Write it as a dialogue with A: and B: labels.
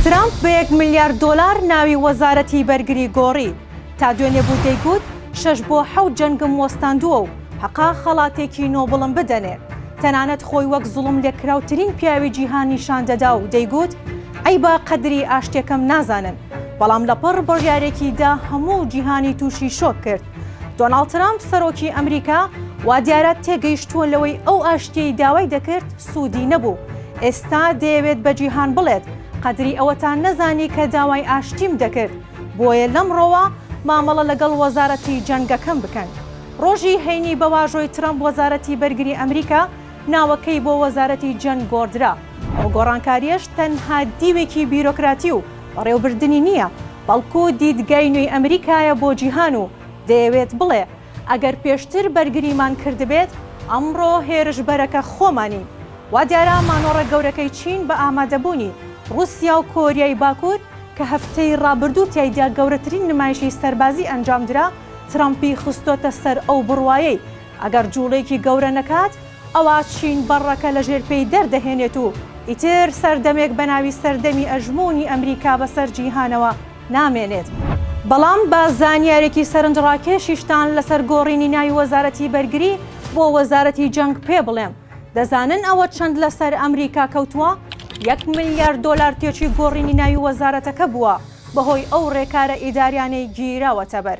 A: ترەمپ بە یەک ملیار دۆلار ناوی وەزارەتی بەرگری گۆڕی، تا دوێنێ بوو دەیگوت شەش بۆ حەوت جەنگم وەستاندووە و هەقە خەڵاتێکی نۆبڵم بدەنێ. تەنانەت خۆی وەک زوڵملێکراوترین پیاوی جیهان نیشان دەدا و دەیگوت عەیبە قەدری ئاشتیەکەم نازانن. بەڵام لەپڕ بڕیارێکی دا هەموو جیهانی تووشی شۆک کرد. دۆناڵد ترەمپ سەرۆکی ئەمریکا وا دیارە تێگەیشتووە لەوەی ئەو ئاشتیەی داوای دەکرد سوودی نەبوو، ئێستا دەیەوێت بە جیهان بڵێت قەدری ئەوەتان نەزانی کە داوای ئاشتیم دەکرد، بۆیە لەمڕۆوە مامەڵە لەگەڵ وەزارەتی جەنگەکەم بکەن. ڕۆژی هەینی بە واژۆی ترەمپ وەزارەتی بەرگری ئەمریکا ناوەکەی بۆ وەزارەتی جەنگ گۆڕدرا. ئەو گۆڕانکارییەش تەنها دیوێکی بیرۆکراتی و بەڕێوەبردنی نییە، بەڵکو دیدگای نوێی ئەمریکایە بۆ جیهان و دەیەوێت بڵێ ئەگەر پێشتر بەرگریمان کردبێت، ئەمڕۆ هێرشبەرەکە خۆمانین. وا دیارە مانۆڕە گەورەکەی چین بە ئامادەبوونی ڕووسیا و کۆریای باکوور کە هەفتەی ڕابردوو تیایدا گەورەترین نمایشی سەربازی ئەنجامدرا، ترەمپی خستۆتە سەر ئەو بڕوایەی ئەگەر جوڵەیەکی گەورە نەکات، ئەوا چین بەڕەکە لەژێر پێی دەردەهێنێت و ئیتر سەردەمێک بەناوی سەردەمی ئەژموونی ئەمریکا بەسەر جیهانەوە نامێنێت. بەڵام با زانیارێکی سەرنجڕاکێشیشتان لەسەر گۆڕینی ناوی وەزارەتی بەرگری بۆ وەزارەتی جەنگ پێ بڵێم. دەزانن ئەوە چەند لەسەر ئەمریکا کەوتووە؟ یەک ملیار دۆلار تێچووی گۆڕینی ناوی وەزارەتەکە بووە بەهۆی ئەو رێکارە ئیداریانەی گیراوەتەبەر.